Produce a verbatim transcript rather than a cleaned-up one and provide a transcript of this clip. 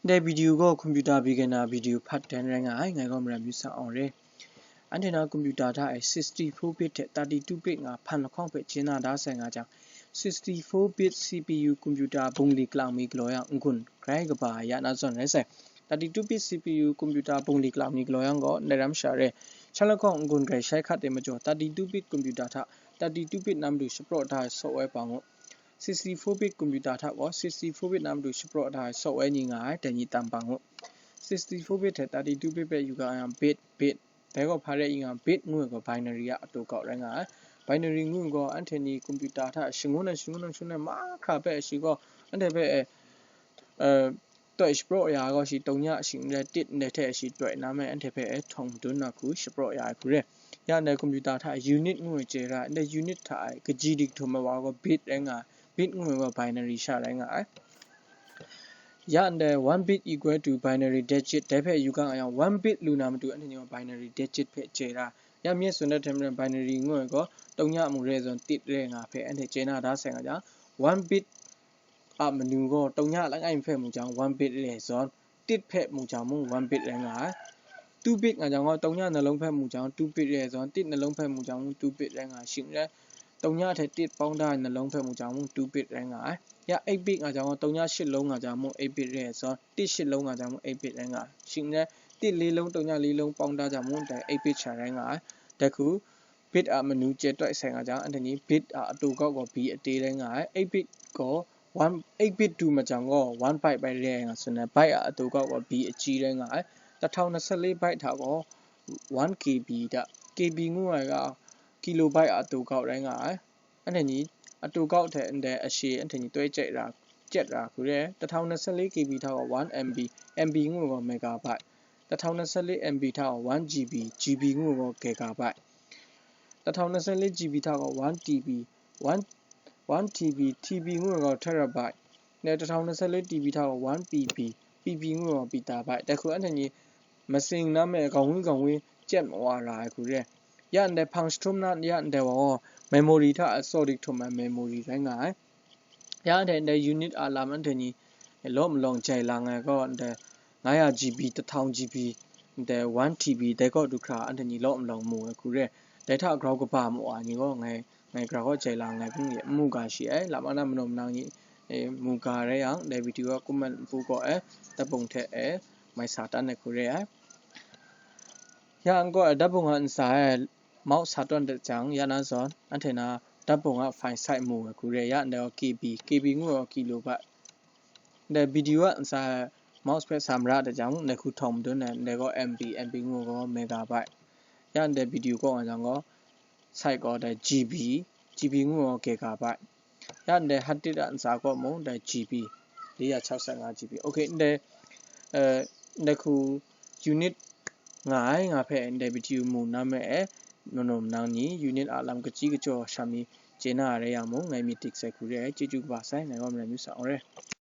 Dai video gaw computer beginner video part ten rai nga ai, ngai gaw Maram Yu Sang Awng re. Anhte na computer hta e sixty-four bit hte thirty-two bit nga hpan lahkawng hpe chye na da sai nga jang, sixty-four bit C P U computer bungli kalang mi galaw yang n-gun grai kaba ya na zawn rai sai. Thirty-two bit C P U computer bungli kalang mi galaw yang gaw ndai ram sha re. Shan lahkawng n-gun grai shai hkat de majaw, thirty-two bit computer hta thirty-two bit na matu shapraw da ai software pa ngu. Sixty-four bit computer hta gaw sixty-four bit na matu shapraw da ai software ni nga ai, dai ni tam pa ngu. Sixty-four bit hte thirty-two bit hpe yu ga yang bit, bit, dai gaw hpa rai i nga, bit ngu ai gaw binary a atu kau rai nga ai. Binary ngu ai gaw anhte ni computer hta shangun ai, shangun ai, shangun ai mahkra hpe shi gaw anhte hpe, eh, toi shapraw ya ai gaw shi tawng nya shing n rai tit ndai hte shi toi na me anhte hpe, eh, htawng madun na hku shapraw ya ai hku re. Ya ndai computer hta unit ngu ai chye ra, ndai unit hta e kaji dik htum ai wa gaw bit rai nga ai, bit ngu ai gaw binary sha rai nga ai. Ya ndai one bit equal to binary digit, dai hpe yu ga nga yang one bit lu na matu anhte ni gaw binary digit hpe chye ra. Ya mye tsun dat hte maren binary ngu ai gaw tawng nya mung re zawn tit re nga hpe anhte chye na da sai nga jang, one bit a manu gaw tawng nya langai mi hpe mu jang one bit re zawn, tit hpe mu jang mung one bit rai nga ai. Two bit nga jang gaw tawng nya nalawng hpe mu jang two bit re zawn, tit nalawng hpe mu jang mung two bit rai nga ai. Shing n rai, tawng nya hte tit pawng da ai nalawng hpe mu jang mung two bit rai nga ai. Ya eight bit nga jang gaw tawng nya shit long nga jang mung eight bit re zawn, tit shit long nga jang mung eight bit rai nga ai. Shing n rai, tit li long tawng nya li long pawng da jang mung dai eight bit sha rai nga ai. Dai hku bit a manu chye toi sai nga jang, anhte ni bit a atu kau gaw B a te rai nga ai. Eight bit gaw one, eight bit du ma jang gaw one byte bai re ai nga tsun ai, byte a atu kau gaw B a chyi rai nga ai. Tahtau na sat le byte hta gaw one K B da, K B ngu ai ga kilobyte a atu kau rai nga ai. Anhte ni atu kau hte ndai ashe anhte ni toi chyet ra, chyet ra hku re ai. Tahtau na sat le K B hta gaw one M B, M B ngu ai gaw megabyte. Tahtau na sat le M B hta gaw one G B, G B ngu ai gaw gigabyte. Tahtau na sat le G B hta gaw one T B, one, one T B, T B ngu ai gaw terabyte. Ne tahtau na sat le T B hta gaw one P B, P B ngu ai gaw petabyte. Dai hku anhte ni masing na me gawng wi gawng wi chyet mawa ra ai hku re. Ya ndai hpang jahtum na ya ndai wa gaw memory hta a tsaw dik htum ai memory rai nga ai. Ya ndai, ndai unit a lam anhte ni law malawng jai lang ai gaw ndai nga ya G B, tahtau G B, ndai one T B dai kaw du hkra anhte ni law malawng mu ai hku re. Dai hta grau kaba mu ai ni gaw ngai, ngai grau kaw jai lang ai hpung de n mu ga shi ai. Lam a na manaw manang ni, eh, mu ga rai yang, dai video a comment npu kaw e, dat bung hte e, mai sa tan ai hku re ai. Ya n kaw e, dat bung a ntsa e, mouse sa tawn dat jang, ya na zawn, anhte na dat bung a file size mu ai hku re, ya ndai gaw K B, K B ngu ai gaw kilobyte. Ndai video a ntsa e, mouse hpe sa mara dat jang, ndai hku htawng madun ai, ndai gaw M B, M B ngu ai gaw megabyte. Ya ndai video kaw nga jang gaw, size gaw dai G B, G B ngu ai gaw gigabyte. Ya ndai hard disk a ntsa kaw mung dai G B, li ya chau sat nga G B. Ok, ndai, eh, ndai hku unit nga ai nga hpe ndai video mu na me e, manaw manang ni unit a lam kaji kajaw sha mi chye na rai yang mung, ngai myit dik sai hku re ai, chyeju kaba sai, ngai gaw malai myu sa awng re.